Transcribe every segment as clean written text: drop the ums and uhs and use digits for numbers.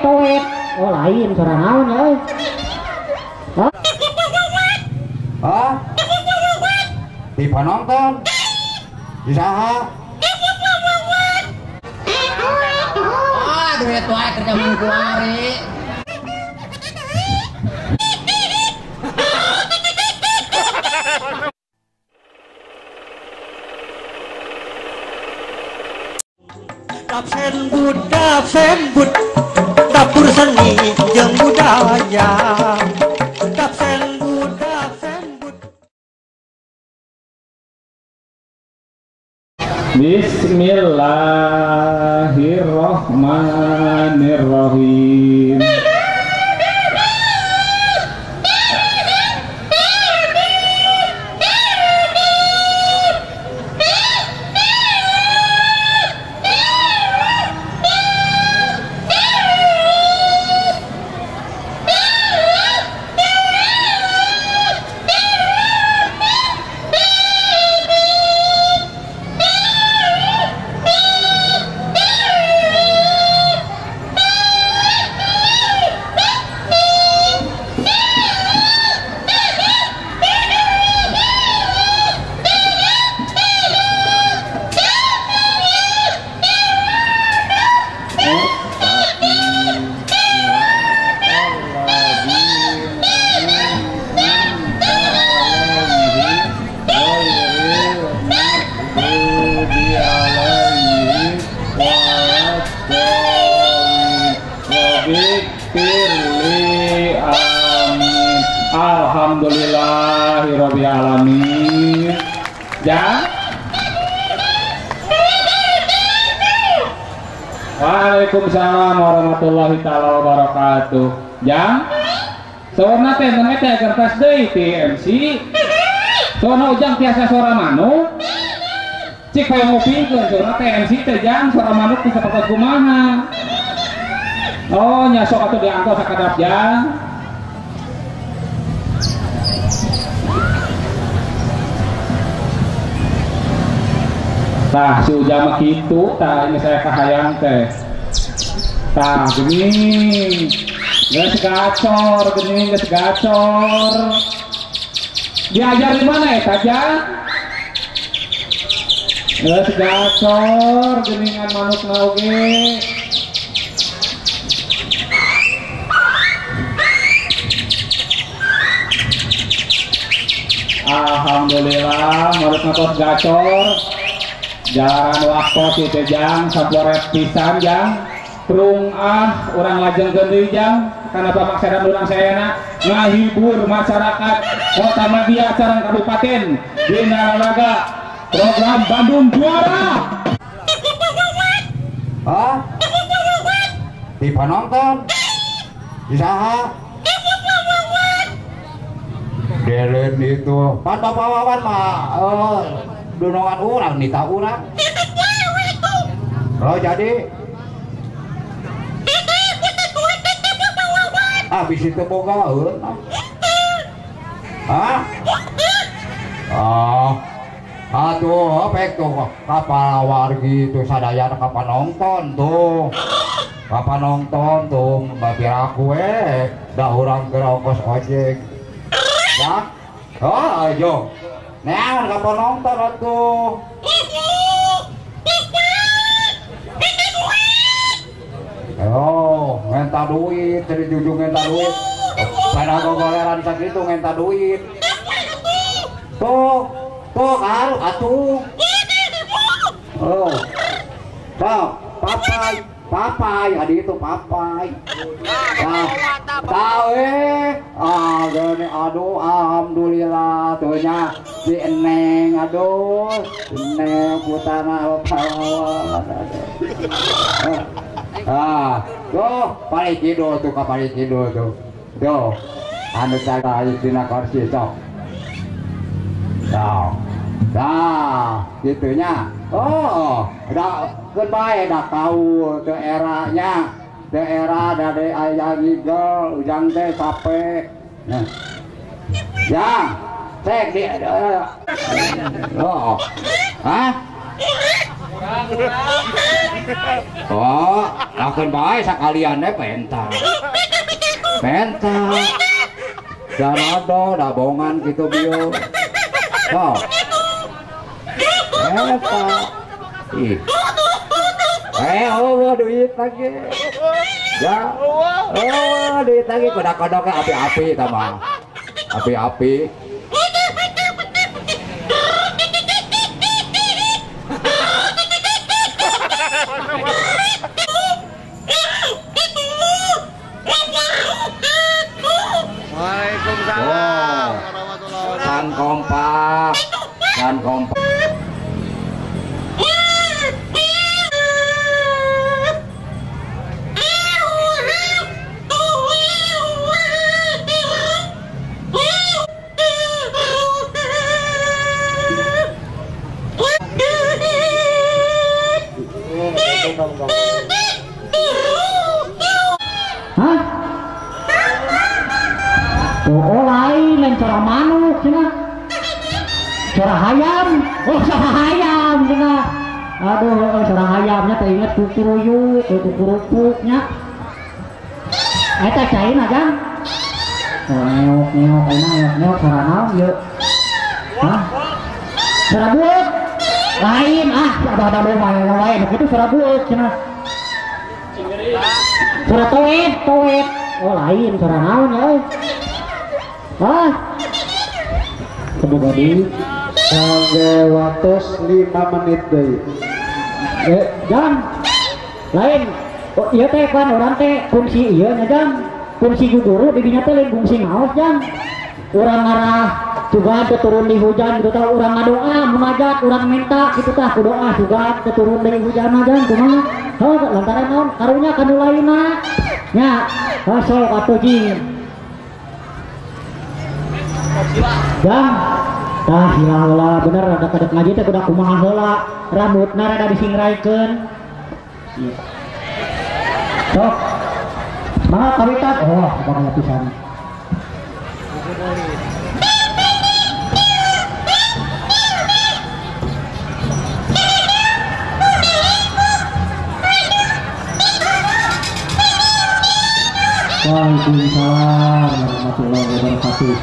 toet. Oh lain suara naon ya euy. Hah? Hah? Di penonton. Di saha? Ah, duit wae kerja mun kuari. Dapsenbud, dapsenbud, dapur seni jeung budaya. Dapsenbud, dapsenbud. Bismillahirrahmanirrahim. Alhamdulillahirabbil alamin. Ya. Waalaikumsalam warahmatullahi taala wabarakatuh. Ya. Saurna teh nembe teh kertas deui ti MC. Saurna ujang tiasa suara manuk. Cik hayang ngupingkeun saurna teh MC teh jang suara manuk teh sapertos kumaha. Oh nya sok atuh diangkos sakadap jang. Tah si ujang mah kitu, tah ini saya kahayang teh. Tah geuning. Geus gacor geuning, geus gacor. Diajar di mana eta jang? Geus gacor geuningan manukna oge. Alhamdulillah muridna tos gacor. Jalan waktu itu jang saporet pisan jang prung ah urang lajengkeun deui jang kana pamaksadan urang sayana ngahibur masyarakat Kota Madya sareng kabupaten dina lalaga program Bandung Juara. Hah? Di penonton. Di saha? Delen itu. Pan Bapak Wawan mah dunongan urang nita urang. Oh jadi habis itu bogaeun. Hah? Oh. Atuh pek tuh kapal wargi tuh sadayana kapan nonton tuh. Kapan nonton tuh mbak aku we dah urang keur ongkos ojek. Ya? Oh, ayo. Nah, kapan nonton atuh. Oh, ngenta duit, dari jujung ngenta duit. Pada gogoleran sakitu ngenta duit. Tuh, tuh kan atuh. Oh. Tuh, papai, papai, adi itu papai. Nah, tahu ah gini aduh alhamdulillah tuh nya si Eneng aduh Eneng putana pahlawan aduh. Ah, tuh paling kidul tuh paling kidul tuh. Tuh, anu cara dina kursi tuh. Tuh. Nah, gitunya. Oh, dah keun bae dah tahu teu eranya. Teu era dari aya ngigel ujang teh sape. Nah. Jang, cek di oh. Hah? Oh, Lakeun bae sakalian we penta. Penta. Janado dabongan kitu bieu. Sok. Eta. Ih. Oh, duit lagi. Ya. Oh, duit lagi kodak-kodoknya api-api eta mah. Api-api. Waalaikumsalam warahmatullahi wabarakatuh. San kompak. San kompak. Hah? Oh, lain suara manuk cenah. Suara hayam. Oh, suara hayam cenah. Aduh, suara hayamnya teringat kukuruyuk, kukurupuknya. Eta caina jang. Oh, neok neok ayeuna neok suara naon ieu? Hah? Suara bueuk. Lain ah, ada mah yang lain itu suara bueuk cenah. Suara toet, toet. Oh, lain suara naon ya euy. Hah? Semoga di kangge waktu 5 menit deui. Jam. Lain. Oh, ieu teh kan urang teh fungsi ieu nya jam. Fungsi guru di dinya teh lain fungsi ngaos jam. Urang ngarah sugan teu turun di hujan gitu tah urang ngadoa munajat urang minta kitu tah ku doa sugan teu turun di hujan mah jam kumaha. Heuh lantaran naon karunya ka nu lainna. Nya, sok atuh jing. Jang, tah sila heula bener rada kadek ngaji teh kudu kumaha heula, rambutna rada disingraikeun. Sok. Mangga kawitan. Oh, bakal pisan. Waalaikumsalam warahmatullahi wabarakatuh.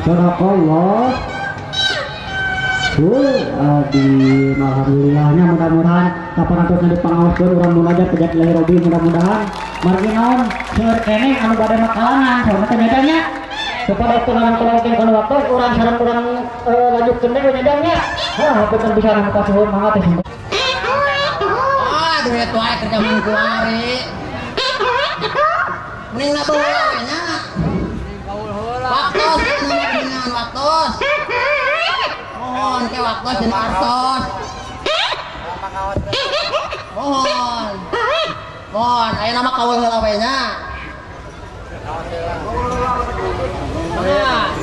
Sadaqallah. Alhamdulillahnya mudah-mudahan kapan aturna dipangaoskeun urang munajat kejat lahir robi mudah-mudahan margi naon seueur keneh anu bade makalangan saurna teh nya kepada tunangan-tunangan kana waktu urang sareng urang lanjutkeun deui nya heuh hapunten pisan anu kasuhun mangga teh. Oh, duit wae kerja mun kuari. Mending nabung we nya. Waktos dengan waktos. Mohon ke waktos dan artos. Mohon. Mohon aya nama kaul heula we nya. Mangga.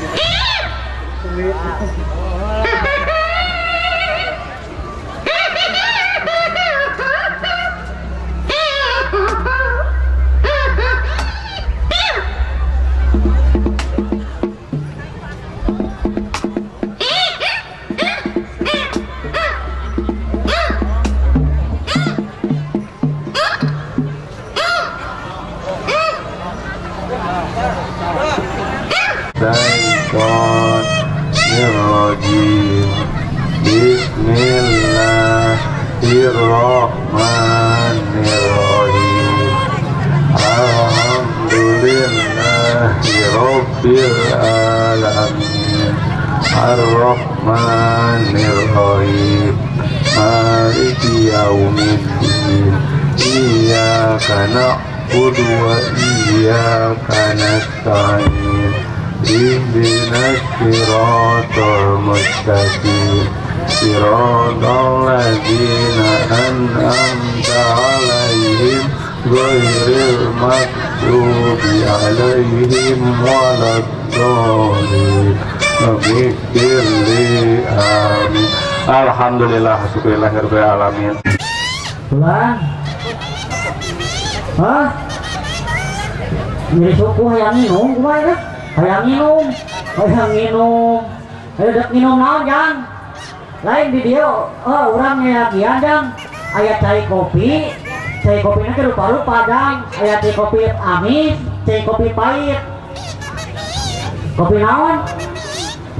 Bismillahirrahmanirrahim. Bismillahirrahmanirrahim. Alhamdulillahirabbil alamin. Ar-Rahmanir-Rahim Maliki yaumiddin Iyyaka na'budu wa iyyaka nasta'in Ihdinas siratal mustaqim Siratal ladzina an'amta 'alaihim ghairil maghdubi 'alaihim waladdallin. Rabbighfirli, amin. Alhamdulillah, syukurillah rabbil alamin. Pulang. Hah? Nyeri suku hayang minum kumaha ya? Hayang minum, hayang minum. Ayo dek minum naon, Jang? Lain di dieu, oh urang nyakian, Jang. Aya cai kopi, cai kopina teh rupa-rupa, Jang. Aya cai kopi amis, cai kopi pahit. Kopi naon?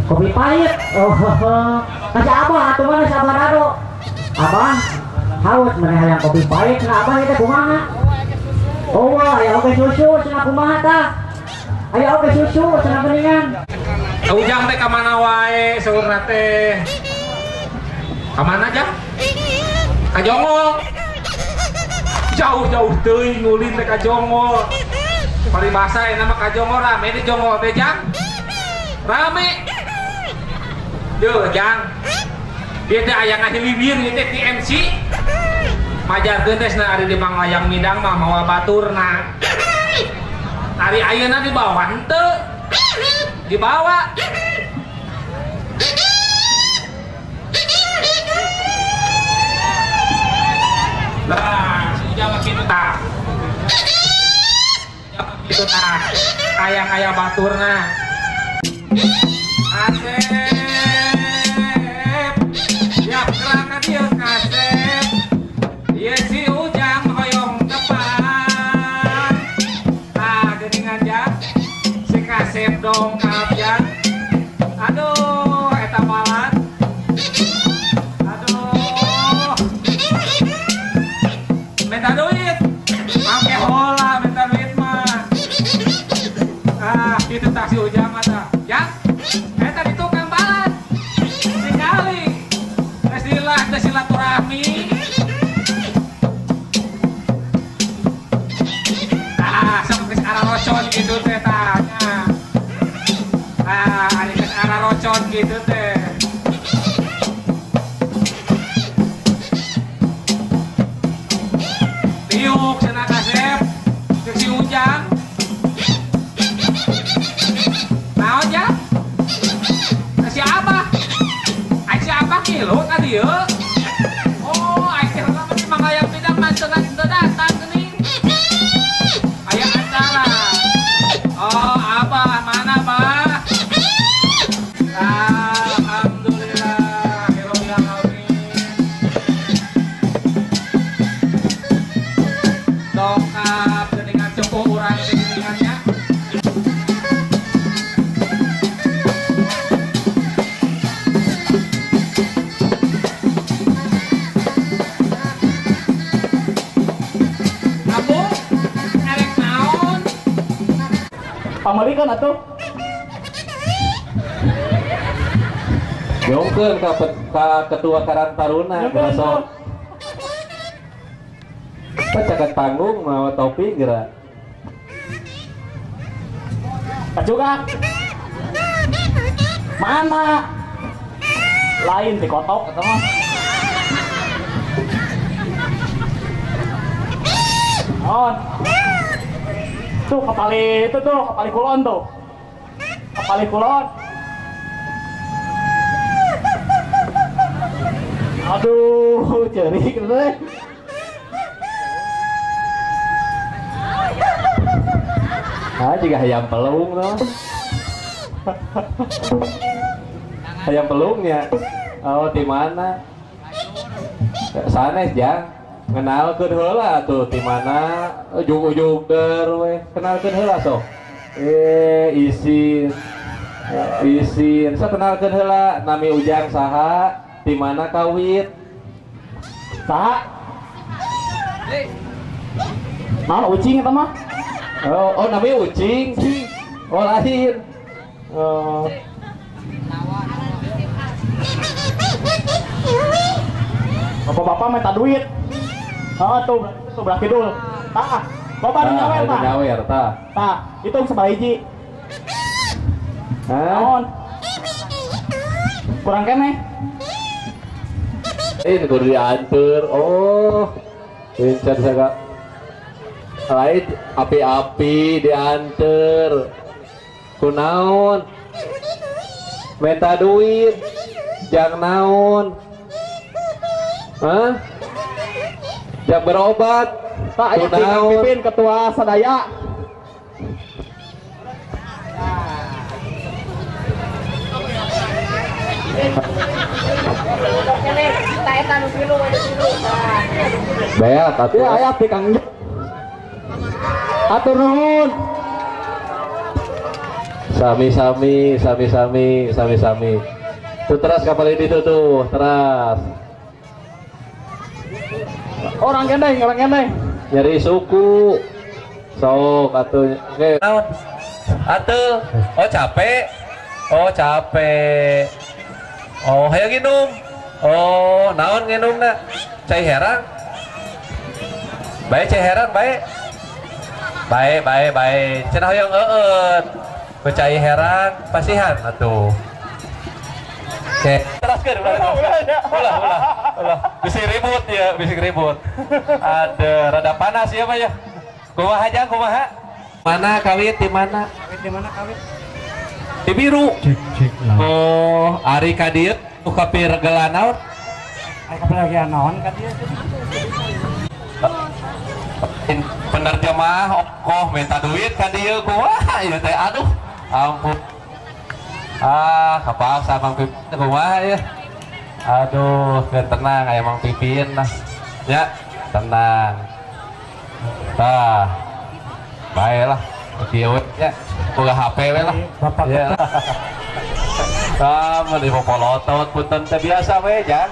Kopi pahit. Oh, kasih abah atuh mana sabar ado. Abah haus mana hayang kopi pahit cenah abah eta kumaha? Oh, aya oge susu cenah kumaha tah? Aya oge susu cenah geuningan. Ujang teh ka mana wae saurna teh? Ka mana jang? Ka Jonggol. Jauh-jauh teuing ngulin teh ka Jonggol. Paribasa eta mah ka Jonggol rame di Jonggol teh jang. Rame. Duh jang. Dia teh aya ngahiliwir ieu teh ti MC. Majarkeun teh cenah ari di Manglayang Midang mah mawa baturna. Ari ayeuna dibawa henteu. Dibawa. Lah, si Ujang mah kitu tah. Ujang mah kitu tah. Aya-aya baturna. Asep. Siap gerak dieu kasep. Ieu si Ujang hoyong depan. Tah geuningan jang. Si kasep dongkap jang. Aduh, eta malat. Aduh. Minta duit. Make hola minta duit mah. Ah, kitu tah si Ujang mah tah. Jang, eta di tukang balat. Ningali. Geus dilah teh silaturahmi. Ah, sok geus ararocon kitu teh tah nya. Ah, ari geus ararocon kitu teh. Tiuk cenah kasep jeung si Ujang. Naon jang? Si Abah. Ai si Abah kilu ka dieu. Oh, ai teh heula mah di Manglayang Midang mah teu datang geuning. Aya acara. Oh, Abah mana, Bah? Alhamdulillah, rabbil alamin. Dongkap geuningan cukup urang teh geuningannya. Abu, erek naon? Pamalikan atuh. Jongkeun ka ketua Karang Taruna geura sok. Pacakan panggung mawa topi geura. Kacugak. Mana? Lain di kotok eta mah. On. Tuh kapali itu tuh, kapali kulon tuh. Kapali kulon. Aduh, cerik teh. Ah, juga hayam pelung tuh. Hayam pelungnya. Oh, di mana? Sanes jang. Kenalkeun heula tuh di mana? Ujug-ujug der we. Kenalkeun heula sok. Isin. Isin. Sok kenalkeun heula nami Ujang saha? Di mana kawit? Saha? Naon ucing eta mah? Oh, oh namanya ucing. Oh, lahir. Oh. Bapak-bapak minta duit. Oh tuh sebelah kidul. Tah, bapak nu nyawer tah. Nyawer tah. Tah, hitung sabaraha hiji. Naon? Kurang keneh. Ini kudu dianteur. Oh. Pincar saga. Lain api-api dianteur. Kunaon? Minta duit. Jang naon? Hah? Jang berobat. Pak, aya pimpin ketua sadaya. Beak atuh. Ya aya ti Kang. Atur nuhun. Sami-sami, sami-sami, sami-sami. Tuh teras kapal ini tuh, teras. Orang kendeng, orang kendeng. Nyari suku. Sok atuh. Oke. Atuh. Oh capek. Oh capek. Oh hayang nginum. Oh naon nginumna? Cai herang. Bae cai herang bae. Bae bae bae. Cenah hoyong eueut. Ku cai herang pasihan atuh. Oke, teraskeun ulah ulah ulah. Ulah. Bisi ribut ya, bisi ribut. Ada rada panas ya Pak ya. Kumaha jang kumaha? Mana kawit di mana? Kawit di mana kawit? Di biru. Cik cik lah. Oh, ari ka dieu nu kapiregelan naon? Ari kapiregelan naon ka dieu? Penerjemah ongkoh minta duit ka dieu kumaha ieu teh aduh. Ampun. Ah, kapaksa Mang Pipin kumaha ya. Aduh, biar tenang aya Mang Pipin lah. Ya, tenang. Tah. Bae lah. Kieu we nya. Boga HP we lah. Bapak ya. Tah, mun dipopolotot punten teh biasa we, Jang.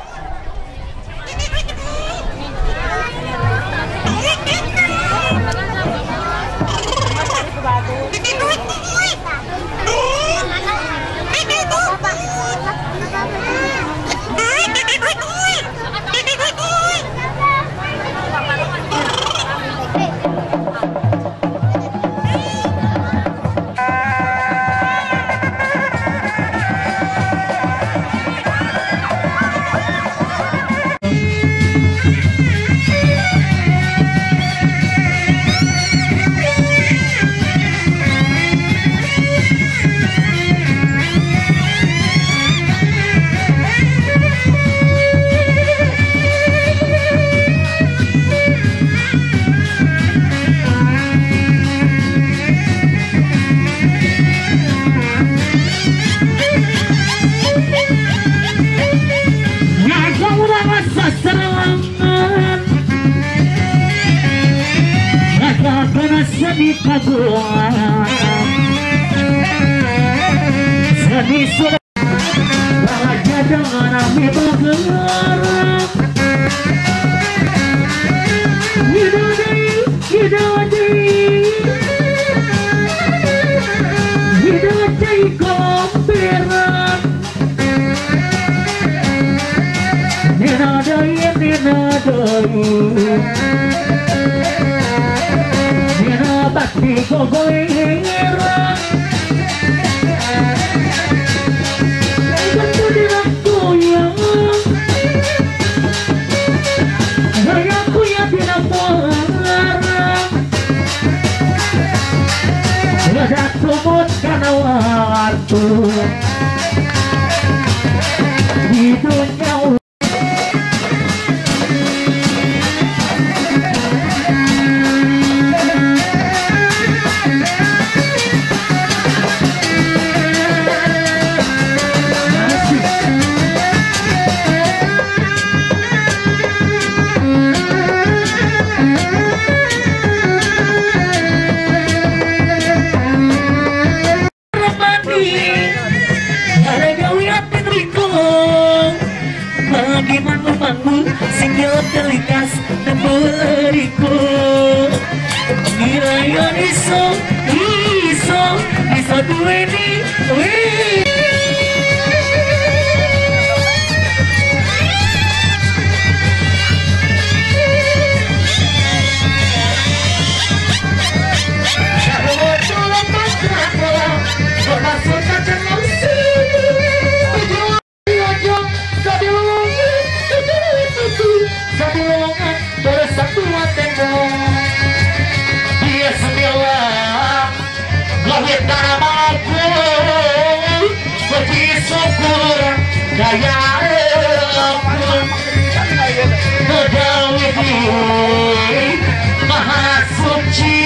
Maha suci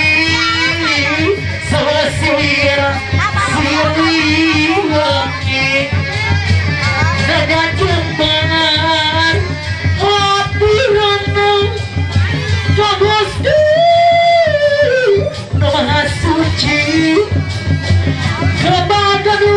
sewir siliwangi naga jembar aturana ka Gusti nu Maha Suci kepada nu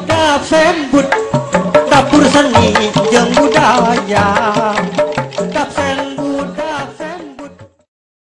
Dapsembut, dapur seni jeung budaya.